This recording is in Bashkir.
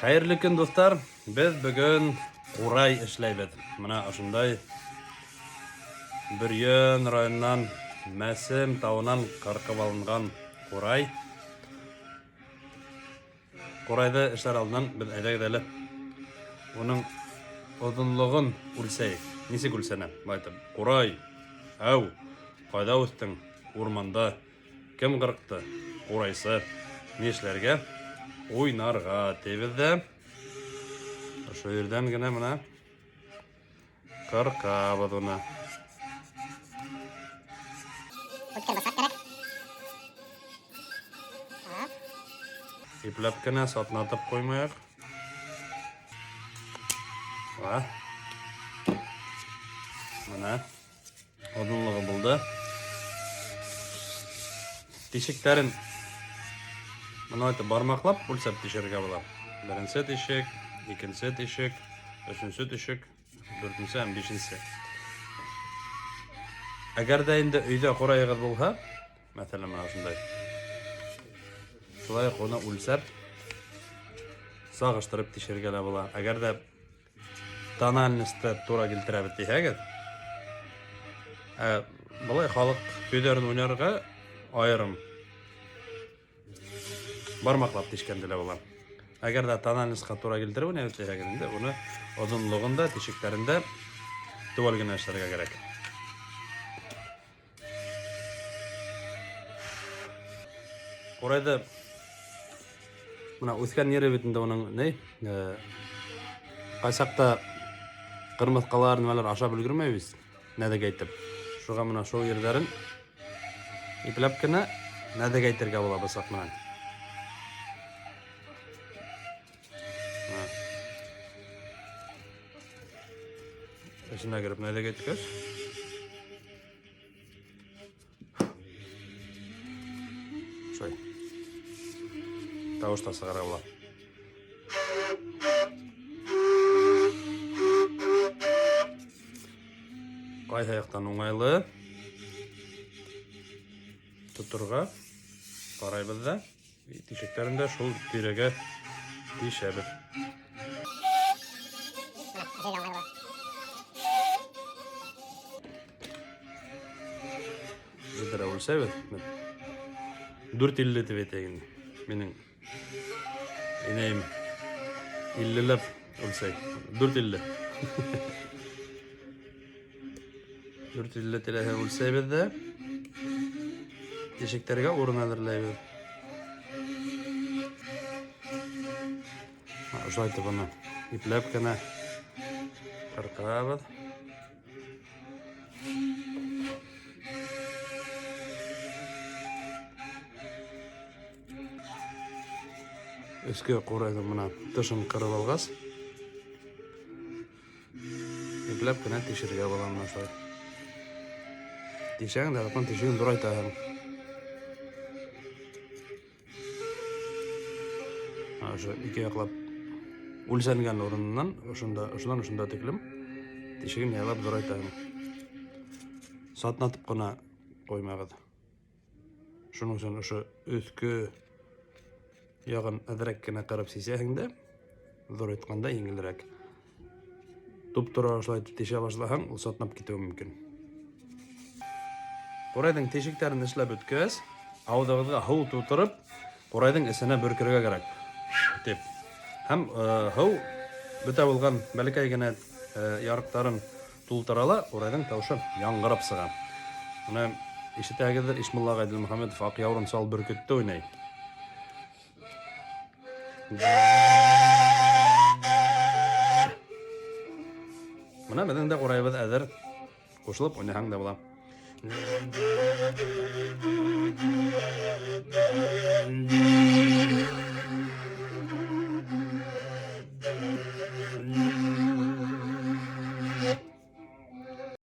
Хәйерле көн, дуҫтар! Беҙ бөгөн ҡурай эшләйбеҙ. Мына ошондай Бөрйән районынан Мәсем тауынан ҡырҡып алынған ҡурай. Ҡурайҙы эшләр алдынан беҙ әйҙәгеҙ әле уның оҙонлоғон үлсәйек. Нисек үлсәнә? Былай итеп, ҡурай, әү, ҡайҙа үҫтең? Урманда. Кем ҡырҡты? Ҡурайсы. Ни эшләргә? Уйнарға тибеҙ ҙә. Ошо ерҙән генә мына ҡырҡабыҙ уны. Үткер бысаҡ кәрәк. Ипләп кенә сатнатып ҡуймайыҡ. Ва. Мына. Оҙонлоғо булды. Тишектәрен мына әйтеп бармаҡлап үлсәп тишергә була. Беренсе тишек, икенсе тишек, өсөнсө тишек, дүртенсе һәм бишенсе. Әгәр ҙә инде өйҙә ҡурайығыҙ булһа, мәҫәлән, мына ошондай. Шулай уҡ уны үлсәп, сағыштырып тишергә лә була. Әгәр ҙә тональностьты тура килтерәбеҙ тиһәгеҙ, ә былай халыҡ көйҙәрен уйнарға айырым бармаҡлап тишкәндә лә була. Әгәр ҙә тональностьҡа тура килтереп уйнайбыҙ тиһәгеҙ инде, уны оҙонлоғон да, тишектәрен дә теүәл генә эшләргә кәрәк. Ҡурайҙы мына үҫкән ере бит инде уның ни, ҡайсаҡта ҡырмыҫҡалар, нимәләр ашап өлгөрмәйбеҙ, нәҙек әйтеп. Шуға мына шул ерҙәрен ипләп кенә нәҙек әйтергә була бысаҡ менән. Эсенә кереп нәҙек әйткәс, Шулай. Тауыш та сығара була. Ҡайһы яҡтан уңайлы тоторға ҡарайбыҙ ҙа. Тишектәрен дә шул тирәгә тишәбеҙ. Беҙҙә үлсәбеҙ. 4.50 тип әйтәйек инде. Минең инәйем иллеләп үлсәй. 4.50. 450 тирәһе үлсәйбеҙ ҙә тишектәргә урын әҙерләйбеҙ. Ошолай итеп быны ипләп кенә ҡырҡабыҙ. Өҫкө ҡурайҙың мына тышын ҡырып алғас, Ипләп кенә тишергә була менә шулай. Тишәң дә, артынан тишеген ҙурайтаһың. Ошо ике яҡлап үлсәнгән урынынан, ошонда, ошонан ошонда тиклем тишеген яйлап ҙурайтаһың. Сатнатып ҡына ҡуймағыҙ. Шуның өсөн ошо өҫкө яғын әҙерәк кенә ҡырып сисәһең дә, ҙурайтҡанда еңелерәк. Туп-тура ошолай итеп тишә башлаһаң, ул сатнап китеүе мөмкин. Ҡурайҙың тишектәрен эшләп бөткәс, ауыҙығыҙға һыу тутырып, ҡурайҙың эсенә бөркөргә кәрәк. Тип. Һәм һыу бөтә булған бәләкәй генә ярыҡтарын Тултыра ла ҡурайҙың тауышы яңғырап сыға. Менә ишетәгеҙҙер, Ишмулла ағай Дилмөхәмәтов Аҡ яурын сал бөркөттө уйнай. Менә беҙҙең дә ҡурайыбыҙ әҙер. Ҡушылып уйнаһаң да була.